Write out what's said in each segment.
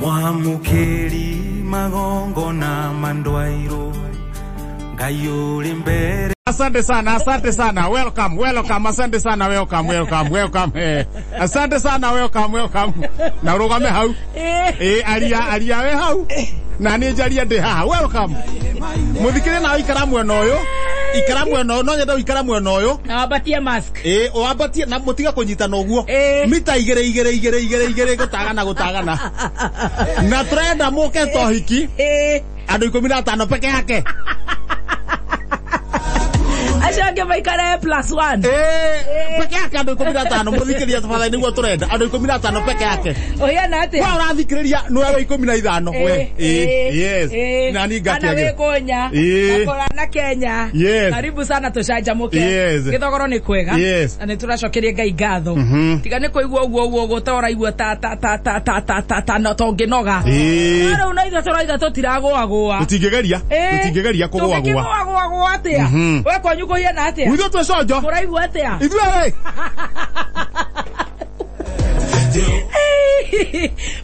Mwamũkĩri magongona mandwairwo Ngai ũrĩ mbere. Asante sana, asante sana. Welcome, welcome. Asante sana, welcome, welcome, welcome. Asante sana, welcome, welcome. Na rugame hau. Aria, aria we hau. Na ni njaria ndi haha. Welcome. Muthikire na ikara mwena uyu. Ikara mwena no nyenda ikara mwena uyu. Na wambatie mask. Wambatie na mutiga kunyitana uguo. Mita igere igere igere igere igere gutagana gutagana. Na turenda muke tohiki. Andu 15 peke yake. Acio maikare +1. Peke yake andu 15 muthikiria tafadhali niguo turenda andu 15 peke yake. Uhiana atia? Wa urathikiriria niwe wa 15 we. Yes. Na ni ngati age. Ana wikunya. Na Kenya. Karibu sana tucanjamuke. Githogoro ni kwega. Na ni turacokeria Ngai ngatho. Tiga ni kuigua uguo uguo uguo ta uraigua ta ta ta ta ta ta ta ta no tonginoga. Riu na ithuĩ tũrauga tũtiragũagũa. Tũtingĩgeria. Tũtingĩgeria kũgũagũa. Tũngĩkĩgũagũa atia? We kwanyu kũhiana atia? Ithuĩ twĩ conjo. Mũraigua atia? Ithuĩ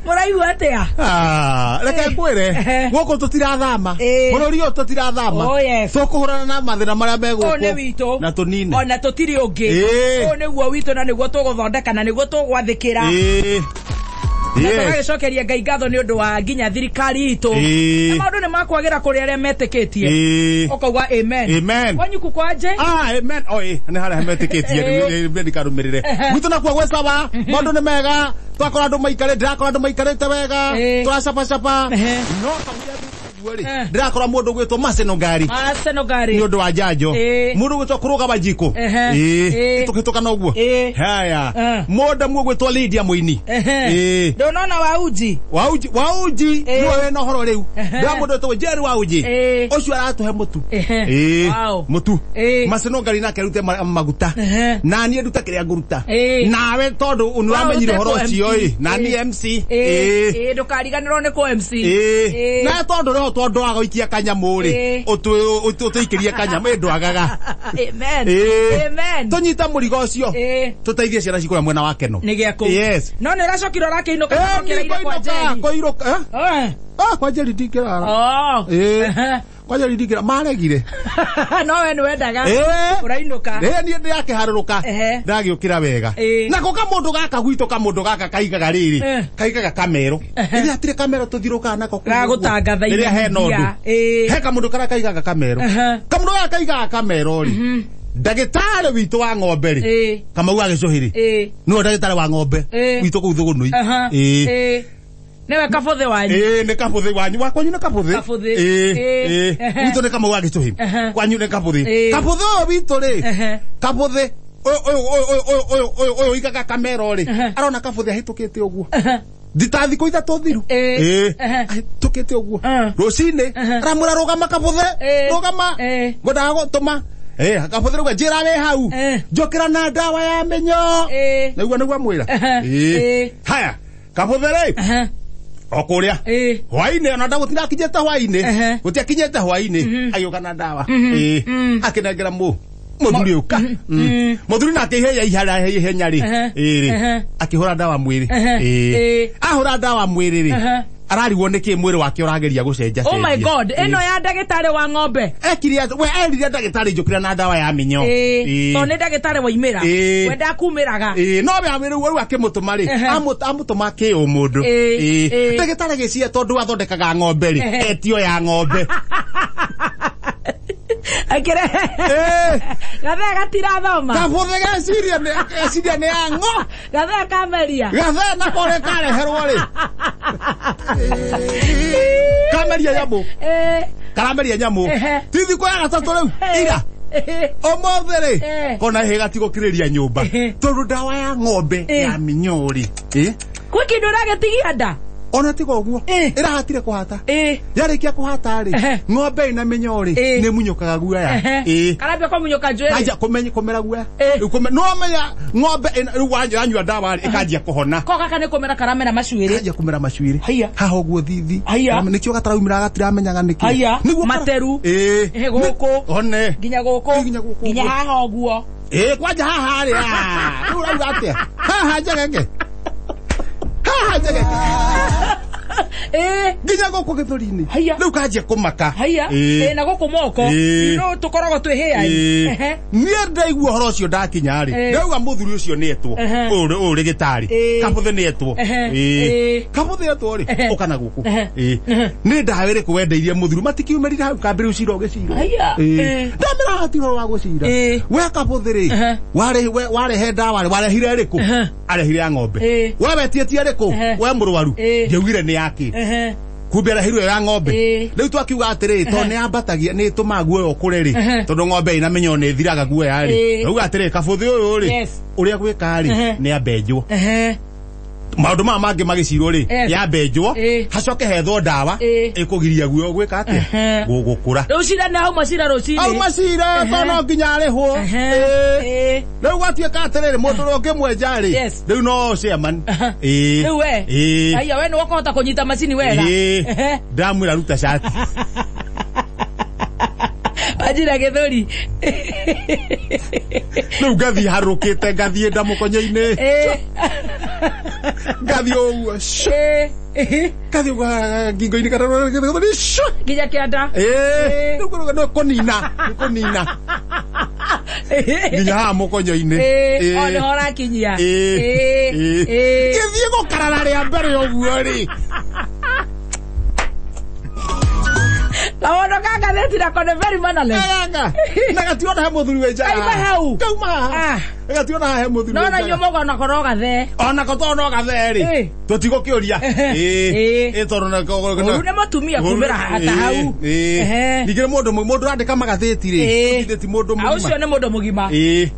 Mũraigua atia? Reke ngwĩre gũkũ tũtirathama. Bũrũri ũyũ tũtirathama. Tũkũhũrana na mathĩna marĩa me gũkũ. Ũyũ nĩ witũ. Na tũnine. Ona tũtirĩ ũngĩ. Ũyũ nĩguo witũ na nĩguo tũgũthondeka na nĩguo tũgwathĩkĩra. Na tũgagĩcokeria Ngai ngatho nĩ ũndũ wa nginya thirikari itũ. Na maũndũ nĩ makwagĩra kũrĩ arĩa metĩkĩtie. Ũkauga amen. Amen. Kwanyu kwanje? Amen. Nĩ harĩa metĩkĩtie nĩ ndikarũmĩrĩre. Gwitũ nakuo gwĩ sawa, maũndũ nĩ mega, twakora andũ maikarĩte, ndĩrakora andũ maikarĩte wega, tũracapacapa. No ndĩrakora mũndũ gwĩtwo Masenogari. Masenogari. Nĩ ũndũ wa njanjo. Mũndũ gwĩtwo Kũrũga Wanjikũ. Tũkĩtũkana ũguo. Haya. Mũndũ gwĩtwo Lydia Mũini. Ndũnona Wauji. Wauji, Wauji nĩwe wĩna ũhoro rĩu. Ndĩra mũndũ wĩtwo Jerry Wauji. Ũcio aratũhe mũtu. Mũtu. Masenogari nake arute maguta. Na niĩ ndute kĩrĩa ngũruta. Nawe tondũ nĩ ũramenyire ũhoro ũcio ĩ. Na niĩ MC. Ndũkariganĩrwo nĩ kũ MC. Na tondũ rĩho tondũ waga kanyamũ rĩ, ũtũikĩrie kanyamũ ndwagaga. Amen. Amen. Tũnyita mũrigo ũcio. Tũteithie ciana cikũrĩa mwena wa Keno. Nĩ gĩaku. Yes. No nĩ ũracokire ũrakĩinũka ũkĩraire kwa Njeri. Koiroka. Kwa Njeri ndingĩrara. Kwa Njeri ndingĩrara. Maregire. No we nĩ wendaga. Ũrainũka. Niĩ ndĩrakĩharũrũka. Ndagĩũkĩra wega. Nako kamũndũ gaka gwitũ kamũndũ gaka kaigaga rĩrĩ. Kaigaga kamero. Rĩrĩa hatirĩ kamero tũthirũkaga nako kũu. Gagũtangatha Rĩrĩa hena ũndũ. He kamũndũ karĩa kaigaga kamero. Kamũndũ gaka kaigaga kamero rĩ. Ndagĩtarĩ witũ wa ng'ombe rĩ. Kamau wa Gĩcũhĩ rĩ. Nĩwe ndagĩtarĩ wa ng'ombe witũ kũu Thũgũnũi. Nĩwe kabũthĩ wanyu. Nĩ kabũthĩ wanyu. Wa kwanyu nĩ kabũthĩ. Kabũthĩ. Witũ nĩ Kamau wa Gĩcũhĩ. Kwanyu nĩ kabũthĩ. Kabũthĩ ũyũ witũ rĩ. Kabũthĩ ũyũ ũigaga kamero rĩ. Arona kabũthĩ ahĩtũkĩte ũguo. Ndita thikũ ithatũ thiru. Ahĩtũkĩte ũguo. Rũcinĩ aramwĩra rũgama kabũthĩ. Rũgama. Ngwendaga gũtũma. Kabũthĩ rauga njĩra wĩ hau. Njũkĩra na ndawa ya mĩnyoo. Nĩguo nĩguo amwĩra. Haya. Kabũthĩ rĩ. O kũrĩa hwainĩ ona gũtirakinyĩte hwainĩ gũtiakinyĩte hwainĩ agĩũka na ndawa akĩnengera mũthuri ũka mũthuri nake ihenya ihenya rĩ akĩhũra ndawa mwĩrĩ ahũra ndawa mwĩrĩ rĩ ararigwo nĩkĩ mwĩrĩ wake ũrageria gũcenja. Oh my God, ĩno ya ndagĩtarĩ wa ng'ombe. Ekire we erire ndagĩtarĩ njũkĩra na ndawa ya mĩnyoo. Tondũ nĩ ndagĩtarĩ waimĩra. We ndakumĩraga. No we rĩu rĩu akĩmũtũma rĩ, amũtũma kĩ ũmũndũ. Ndagĩtarĩ gĩcia tondũ athondekaga ng'ombe rĩ, etio ya ng'ombe. Akĩre. Gathaa gatirathoma. Kabũthĩ geciria nĩ ya ng'o. Gathaa kameria. Gathaa nako rĩ kareherwo rĩ. Kameria nyamũ. Karameria nyamũ. Ti thikũ ya gatatũ rĩu. Ira. Ũmũthĩ rĩ. Kona hĩ gatigũkirĩria nyũmba. Tondũ ndawa ya ng'ombe ya mĩnyoo rĩ. Kwĩ kĩndũ ũragĩtigia nda? Ona tiga ũguo. Ĩrahatire kũhata. Yarĩkia kũhata rĩ, ng'ombe ĩna mĩnyoo rĩ, nĩ munyũkaga guoya. Karambia kũmunyũka njuĩrĩ. Kanjia kũmera guoya. No menya ng'ombe rĩu wanyua ndawa rĩ, ĩkanjia kũhona. Ko gaka nĩ kũmera karamera macuĩrĩ. Kanjia kũmera macuĩrĩ. Haha ũguo thithi. Nĩkĩo gataraumĩra gatiramenyaga nĩkĩ. Nĩguo materu. Gũkũ. One. Nginya gũkũ. Nginya haha ũguo. Kwanja haha rĩ. Rĩu ũrauga atĩa? Haha njegenge. Haha njegenge. Nginya gũkũ gĩthũri-inĩ. Haiya. Rĩu kanjia kũmaka. Haiya. Na gũkũ moko. No tũkoragwo twĩ hĩa. Niĩ ndaigua ũhoro ũcio ndakinya rĩ, ndauga mũthuri ũcio nĩ etwo. Ũyũ ũrĩ gĩtarĩ. Kabũthĩ nĩ etwo. Kabũthĩ etwo rĩ, ũka na gũkũ. Nĩ ndawa ĩrĩkũ wendeirie mũthuri matikiumĩrire hau kambĩrĩ ũcira ũgĩcirwo. Ndamĩra hatirĩ ũhoro wa gũcira. We kabũthĩ rĩ, warehe ndawa rĩ, warehire ĩrĩkũ? Arehire ya ng'ombe. We wetietie ĩrĩkũ? We mũrwaru. Ndiaugire nĩ yake. Kumbe arehirwo ya ng'ombe. Rĩu twakiuga atĩrĩ, tondũ nĩ yambatagia, nĩ ĩtũmaga guoya ũkũre rĩ, tondũ ng'ombe ĩna mĩnyoo nĩ ĩthiraga guoya rĩ. Rauga atĩrĩ, kabũthĩ ũyũ rĩ, ũrĩa gwĩka rĩ, nĩ ambenjwo. Maũndũ maya mangĩ magĩcirwo rĩ, yambenjwo, hacoke hethwo ndawa ĩkũgiria guoya gwĩka atĩa? Gũkũra. Rĩu cira nĩ hauma cira rũcinĩ. Hauma cira, tondũ no nginya arĩhwo. Rĩu gwatuĩka atĩrĩrĩ, mũndũ ũrĩa ũngĩmwenja rĩ, rĩu no chairman. Rĩu we. Haiya, we nĩ ũkũhota kũnyita macini wega. Ndamwĩra ruta cati. Anjira gĩthũri. Rĩu ngathiĩ harũkĩte, ngathiĩ ndamũkonyo-inĩ. Ngathiĩ ũguo. Ngathiĩ ũguo ngingo-inĩ kana gĩthũri. Nginya kĩanda. Rĩu nĩ kũnina, nĩ kũnina. Nginya haha mũkonyo-inĩ. O nĩho ũrakinyia. Gĩthiĩ gũkarara rĩa mbere ũguo rĩ. Kawono ka ngathĩti nako nĩ very mannerless. Na gationa he mũthuri wĩ njaga. Kauma hau. Kauma haha. Gationa he mũthuri wĩ njaga. No na inyuĩ mũgona nako no gathee. Onako to no gathee rĩ. Tũtigũkĩũria. Tondũ na ũru nĩ mũtumia kumĩra ta hau. Ningĩ mũndũ mũndũ ũrandĩka magathĩti rĩ. Githĩ ti mũndũ mũgima. Ũcio nĩ mũndũ mũgima.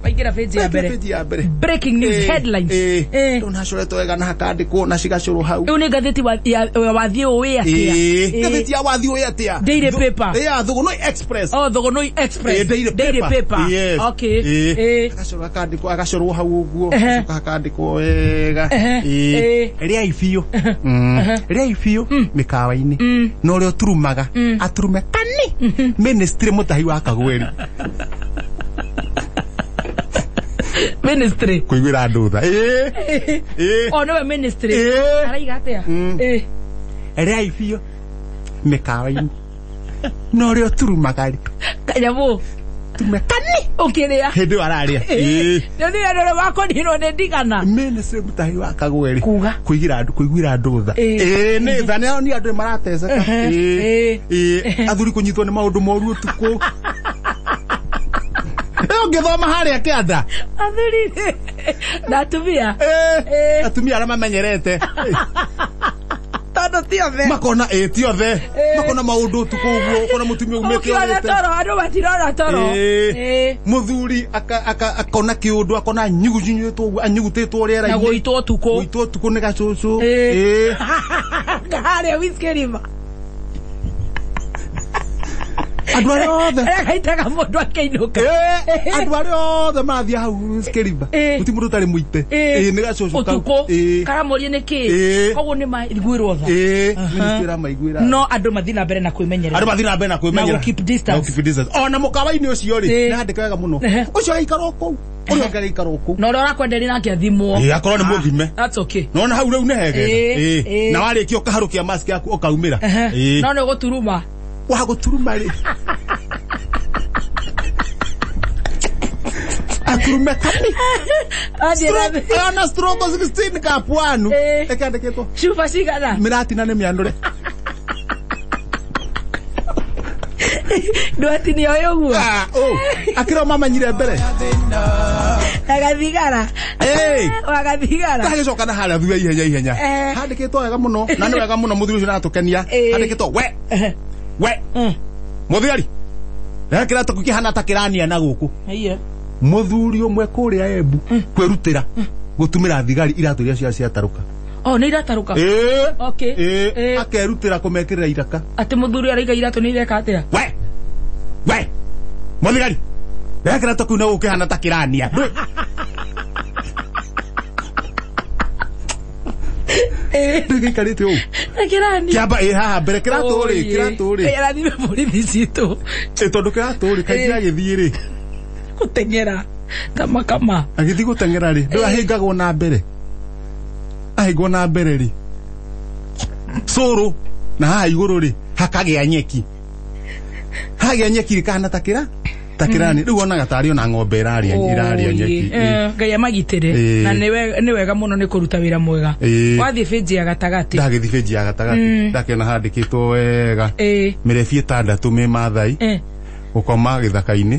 Waingĩra page ya mbere. Page ya mbere. Breaking news headlines. Ndũnacoretwo wega na hakandĩkwo na cigacũrwo hau. Rĩu nĩ ngathĩti wathiĩ ũĩ atĩa. Ngathĩti ya wathiĩ ũĩ atĩa. Daily paper. Thugunui Express. Oh, Thugunui Express. Daily paper. Yes. Okay. Agacũrwo akandĩkwo, agacũrwo hau ũguo, agacoka hakandĩkwo wega. Rĩai biũ. Rĩai biũ mĩkawa-inĩ. Na ũrĩa ũturumaga, aturume kani. Ministry mũtahi wa Kagweri. Ministry. Kũiguĩra andũ tha. O nĩwe ministry. Araiga atĩa? Rĩai biũ mĩkawa-inĩ. Na ũrĩa ũturumaga rĩ. Kanyamũ. Turume kani. Ũkĩrĩa. Hĩndĩ ĩyo ararĩa. Nĩ ũthire ũrĩa wakũninwo nĩ ndigana. Ministry mũtahi wa Kagweri. Kuga. Kũiguĩra andũ tha. Nĩ tha, nĩ andũ marateceka. Athuri kũnyitwo nĩ maũndũ moru ũtukũ. Ũngĩthoma harĩa kĩanda. Athuri na atumia. Atumia arĩa mamenyerete. Tondũ ti othe. Makona ti othe. Makona maũndũ ũtukũ ũguo, ũkona mũtumia umĩte Ũkĩona toro, andũ matirona toro. Mũthuri akona kĩũndũ, akona anyugunyĩtwo ũguo, anyugutĩtwo rĩera-inĩ. Na gũitwo ũtukũ. Gũitwo ũtukũ nĩ gacũcũ. Harĩa Whiskey River. Andũ arĩa othe. Arĩa gaitaga mũndũ akĩinũka. Andũ arĩa othe marathiĩ hau Whiskey River. Gũtirĩ mũndũ ũtarĩ mũite. Nĩ gacũcũ kau. Ũtukũ. Karamũria nĩ kĩ? Koguo nĩ maiguĩrwo tha. Ministry ĩramaiguĩra. No andũ mathiĩ na mbere na kwĩmenyerera. Andũ mathiĩ na mbere na kwĩmenyerera. Na gũ keep distance. Na gũ keep distance. Ona mũkawa-inĩ ũcio rĩ, nĩ handĩke wega mũno. Ũcio agĩikara o kũu. Ũrĩa ũngĩ agĩikara o kũu. Na ũrĩa ũrakwenderia nake athimwo. Akorwo nĩ mũthime. That's okay. Nona hau rĩu nĩ hegega. Na warĩkia ũkaharũkia mask yaku ũkaumĩra. No nĩ ũgũturuma. Wa gũturuma rĩ. Aturume kani. Ona stroke 16 kapwanu. Ĩkĩandĩkĩtwo. Cuba cigana? Mĩratina nĩ mĩandũre. Ndwatinio ĩ ũguo. Akĩrwo mamanyire mbere. Agathigara. Wagathigara. Ndagĩcoka na harĩa thutha ihenya ihenya. Handĩkĩtwo wega mũno. Na nĩ wega mũno mũthuri ũcio nĩaratũkenia. Handĩkĩtwo we. We. Mũthigari. Rehe kĩratũ kĩhana ta kĩrania na gũkũ. Mũthuri ũmwe kũrĩa Embu kwĩrutĩra gũtumĩra thigari iratũ iria ciatarũka. Oh, nĩ iratarũka. Okay. Akerutĩra kũmekĩrĩra iraka. Atĩ mũthuri araiga iratũ nĩ ireka atĩa? We. We. Mũthigari. Rehe kĩratũ kĩu na gũkũ kĩhana ta kĩrania. Ndũgĩikarĩte ũũ. Kĩrania. Kĩamba haha mbere kĩratũ rĩ, kĩratũ rĩ. Kĩrathime borithi citũ. Tondũ kĩratũ rĩ, kaingĩ agĩthiĩ rĩ. Gũteng'era. Kama kama. Agĩthiĩ gũteng'era rĩ, ndũahĩngagwo na mbere. Ahĩngwo na mbere rĩ. Cũrũ na haha igũrũ rĩ hakagĩa nyeki. Hagĩa nyeki rĩkahana ta kĩra ta kĩrani. Rĩu wonaga tarĩ ona ng'ombe ĩrarĩa ĩrarĩa nyeki. Ngai amagitĩre na nĩ wega mũno nĩ kũruta wĩra mwega. Wathiĩ benji ya gatagatĩ. Ndagĩthiĩ benji ya gatagatĩ ndakĩona handĩkĩtwo wega mĩrebi 6 mĩ Maathai gũkoma gĩthaka-inĩ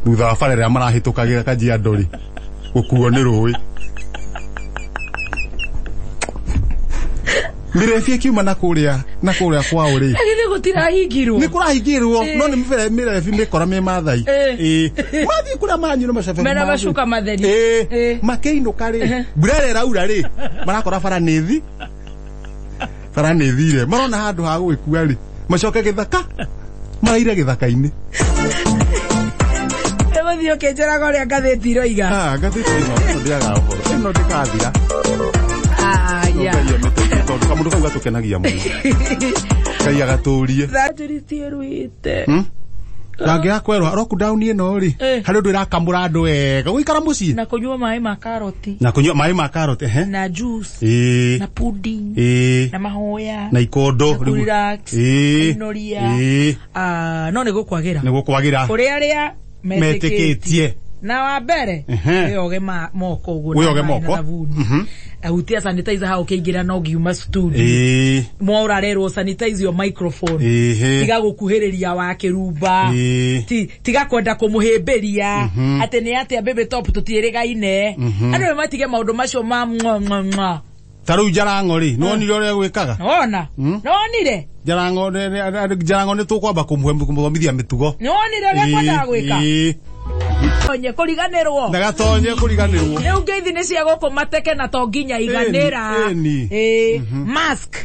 thutha wa bara ĩrĩa marahĩtũkagĩra Kajiado rĩ gũkuo nĩ rũĩ. Mĩrebi ĩkiuma na kũrĩa kwao rĩ. Githĩ gũtirahingirwo? Nĩ kũrahingirwo no nĩ mĩrebi mĩkora mĩ Maathai. Mathiĩ kũrĩa maranyuĩra macebe mena macuka matheri. Makĩinũka rĩ mbura ĩrĩa ĩraura rĩ marakora bara nĩ thi. Bara nĩ thire marona handũ ha gũgĩkua rĩ macoke gĩthaka maraire gĩthaka-inĩ. Ĩgũthiĩ ũkĩnjĩraga ũrĩa ngathĩti iroiga. Ngathĩti ĩno ndĩagaga ũhoro ĩno ndĩgathira. Kamundu kau gatũkenagia mũno. Ngai agatũrie. Thanjĩrĩtie. Ndangĩaga kwerũha lockdown ĩno rĩ harĩ ũndũ ĩrakamũra andũ wega gũikara mũciĩ na kũnyua maĩ ma karoti. Na kũnyua maĩ ma karoti na juice na pudding na mahoya na ikondo na relax inoria. No nĩ gũkwagĩra. Nĩ gũkwagĩra. Kũrĩ arĩa metĩkĩtie. Na wa mbere wĩoge moko ũguo na thabuni. Ahutia sanitizer hau ũkĩingĩra no ngiuma studio. Mwa ũrarerwo sanitize your microphone. Tiga gũkuhĩrĩria wa kĩrumba. Tiga kwenda kũmũhĩmbĩria atĩ nĩ atĩa baby top tũtiĩrĩgaine. Andũ matige maũndũ macio ma mwa mwa mwa. Ta rĩu Jarango rĩ nĩwonire ũrĩa gwĩkaga? Nĩwona? Nĩwonire? Jarango nĩ tũkwamba kũmũthomithia mĩtugo. Nĩwonire ũrĩa kwendaga gwĩka? Tonye kũriganĩrwo. Ndagatonye kũriganĩrwo. Rĩu ngeithi nĩ cia gũkũ mateke na to nginya iganĩra. Mask.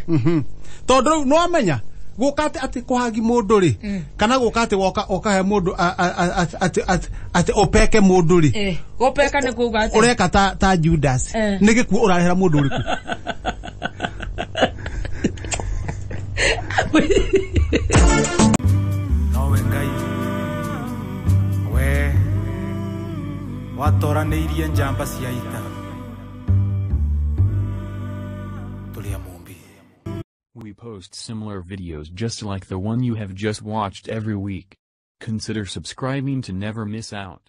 Tondũ rĩu nĩwamenya gũka atĩ kũhagi mũndũ rĩ kana gũka atĩ woka ũkahe mũndũ atĩ ũpeke mũndũ rĩ. Gũpeka nĩ kuuga atĩ ũreka ta Judas. Nĩ gĩkuũ ũrarehera mũndũ ũrĩkũ? Nowe Ngai we watoranĩirie njamba cia ita tũrĩ a Mũmbi. We post similar videos just like the one you have just watched every week. Consider subscribing to never miss out.